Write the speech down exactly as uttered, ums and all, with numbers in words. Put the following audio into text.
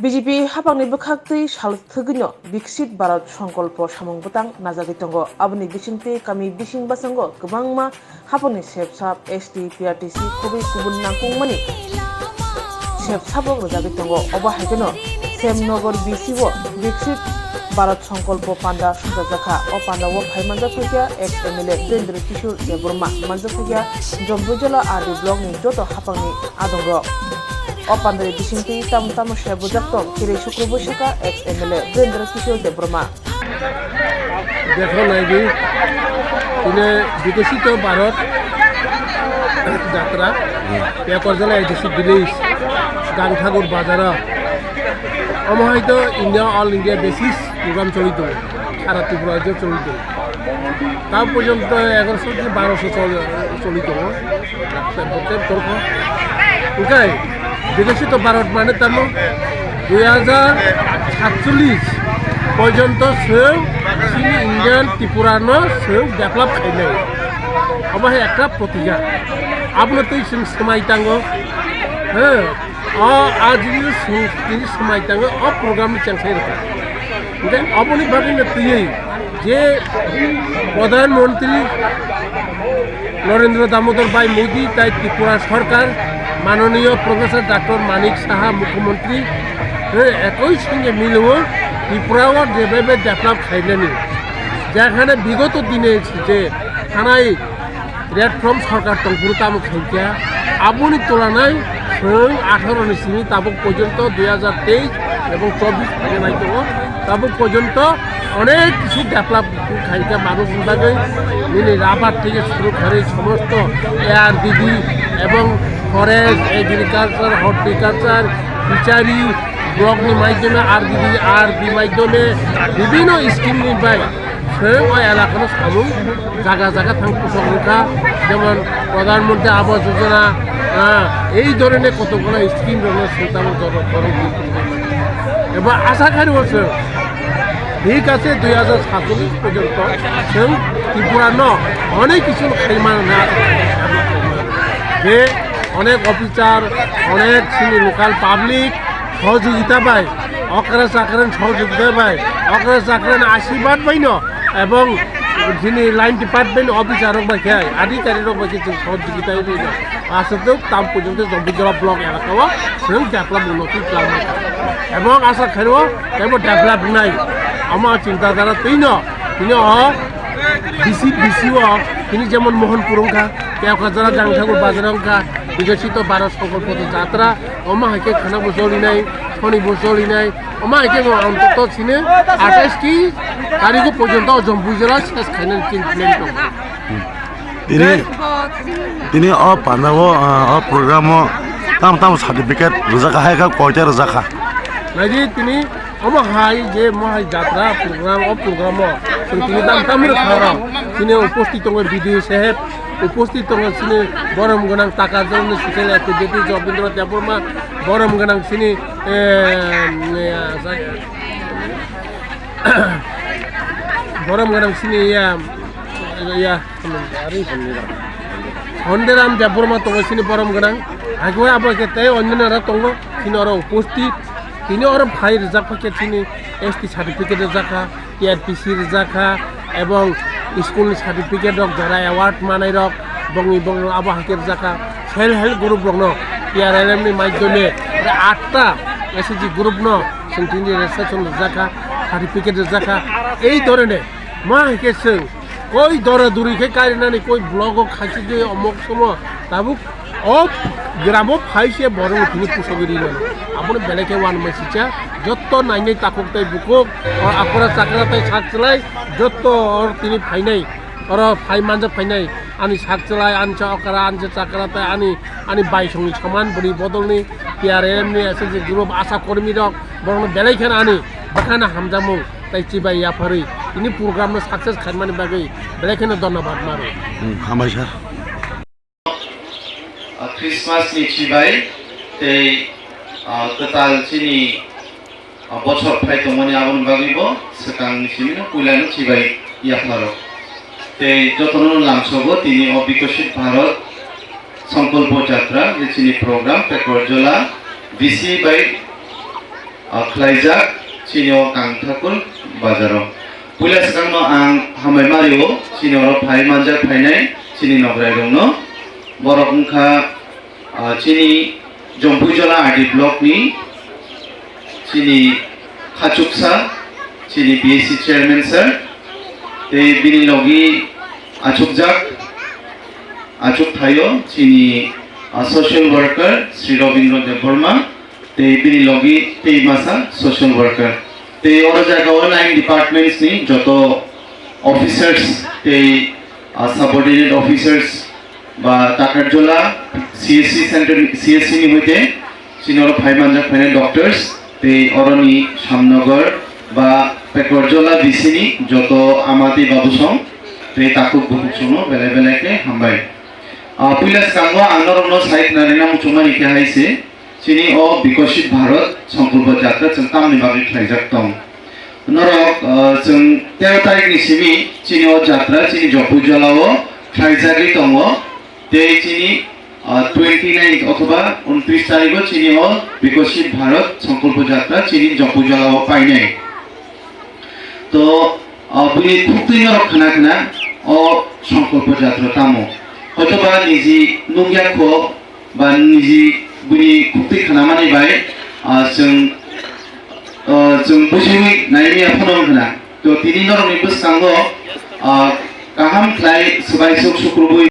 B J P haphangni bwkhaktwi sal thwgwino Viksit Bharat Sankalpo samung bwtang najagwi tongo. Aboni bisingtwi kami bising bwskango kwbangma haphangni sepsap, S T, P R T C khobwi kubun nangkukmani sepsap rok rwjagwi tongo. Obo hai kheno Semnogor B C o Viksit Bharat Sankalpo panda sumjajakha. O pandao phai manjakphaikha ex M L A Birendra Kishore Debbarma, manjakphaikha Jambujala R D block ni joto haphangni adongrok. O pandani bisingtwi tamo tamo se bujak tong, chiri sukru bwsaka ex M L A Birendra Kishore Debbarma. Dekho naidi, tini Bikosito Bharat Jatra, Pekorzala A D C village, Gangthakur Bazar. Omo hai to India, all India basis program choli tongo, sara Tripura rajyo choli tongo. Ta porjonto egaroso ki baroso choli, choli tongo. Tei bo tei torkho. Hwnkhe, Bikosito Bharat mane tamo dui hajar satchollish porjonto chwng chini Indian Tripura no chwng develop khainai. Obo hai ekta protika. Abono tei chwng swmai tango. He, o, a jini chwng tini swmai tango, o program ni chengthai rwkha. Hwnkhe oboni bagwi no twiwi je Pradhan Mantri Narendra Damodar Bhai Modi tai Tripura Sarkar, Mananiya Professor Doctor Manik Saha Mukhyamantri, eh, ekoi songe milewo Tripura o jebabe develop khainani. Jekhane bigoto dine je thanai platform sarkar tongphuru tamo khaikha, aboni tulanai chwng atharo ni simi tabuk porjonto dui hajar teis ebong chobbish phainai tongo, tabuk porjonto onek kisu develop khaikha manuchni bagwi, nini rabar theke suru kharwi somosto A R D D ebong forest, agriculture, horticulture, fishery, block ni maidyome R D D, R D maidyome bibhinno scheme ni bai chwng o elakano samung jaga jaga thang pusok wngkha, jemon Pradhan Mantri Awas Yojana, ah, ei dhoroner kotokgulo scheme rokno chwng tabuk jorok jorok di tongwi mano. Eba asa khairokgo chwng thik ase dui hajar satchollish porjonto chwng Tripura no onek kisu khaimani je onek officer, onek chini local public sohojogita bai, okra chakran sohojogita bai, okra chakran ashirbad bai no, ebong chini line department officer rok bai khe, adhikari rok bai khe chwng sohojogita bai no. Aswk tam porjonto Jambujala block elaka o chwng develop unnoti khlai mano. Ebong asa khaio teibo develop wngnai. Omo chinta dhara twi no, tini o B C, B C o tini jemon Mohanpur wngkha, Pekorzala Gangthakur Bazar wngkha, Bikosito Bharat Sankalpo Jatra, omo hai khe khana bo jolinai, thoni bo jolinai, omo hai khe bo ang to sini athais ki tarigo porjonto Jambujala ses khainani chini plan tongo. Tini, tini o pandao, ah, o programo tam tam certificate rwjakha hai kha, koita rwjakha? Naidi tini omo hai je mo hai jatra program, o programo chwng tini tam tam rwkha rok. Chini upasthit tongo B D O saheb, upasthit tongo chini borom gwnang Takajwng ni social activity Jobindra Debbarma, borom gwnang chini, eh, eh, borom gwnang chini ya, ya, Hondiram Debbarma tongo chini borom gwnang. Haikhe abo khe tei onyono tongo chini oro upasthit. Tini oro phai rwjak kha khe chini S T certificate rwjak kha, T R P C rwjak kha, ebong school ni certificate rok, jara award manai rok, bongni bongni abo hai khe rwjak kha. Self help group rokno T R L M ni maidyome atta S H G group no chwng tini registration rwjak kha, certificate rwjak kha. Ei dhorone ma hai khe chwng koi dora duri khe karinani, koi block o khachi de omok somo tabuk o gramo phai se borok tini pusogwi ri mano. Abono belai khe uanmai sija, jotto nainai takhuk tai bukhuk, o akora chakra tai sak chlai, jotto or tini phainai, oro phai manjak phainai, ani sak chlai, ani cha okra, ani cha chakra tai ani, ani baisongni saman bwrwi bodolni T R M ni S S G group asa kormi rok borokno belai kheno ani bwkhano hamjakmung tai chibai yapharwi tini program no success khaimani bagwi belai kheno dhonnobad maro. Hmm, hambai sir. Ah, Christmas ni chibai tei, ah, kwtal chini, ah, bochor phai tongmani aboni bagwi bo swkang ni simi no puila no chibai yapharo. Tei jotono lamsogo tini o Bikosit Bharat Sankalpo Jatra je chini program Pekorzala V C bai ah, khlaijak chini o Kangthakur bazar o. Puila swkang no ang hambai mari o chini oro phai manjak phainai chini nograi rok no. Borok wngkha, ah, chini Jompuijola R D block ni chini khachuksa, chini B S C chairman sir, tei bini logi achukjak, achuk thaio chini, ah, social worker Sri Robindra Debbarma, tei bini logi tei masa social worker. Tei oro jaga o nine departments ni joto officers tei, ah, subordinate officers ba Takarjola C S C center, C S C ni hoite chini oro phai manjak phainai doctors tei oroni Shamnagar ba Pekorjola B C ni joto ama tei babusong tei takhuk bukhuk songno belai belai khe hambai. Ah, puila swkango ang norokno sai khna rwna muchungmani khe hai se, chini o Bikosit Bharat Sankalpa Jatra chwng tamni bagwi khlaijak tong. Norok, ah, chwng tero tarikh ni simi chini o jatra chini Jompuijola o khlaijagwi tongo, tei chini, ah, twenty nine othoba untris tarikh o chini o Bikosit Bharat Sankalpa Jatra chini Jompuijola o painai. To, ah, bini khuktwi norok khna khna o Sankalpa Jatra tamo. Hoitoba niji nukya kho ba niji bini khuktwi khnamani bai, ah, chwng, ah, chwng bujiwi naimya phano wng khna. To tini norokni bwskango, ah, kaham khlai swbaisuk sukrubwi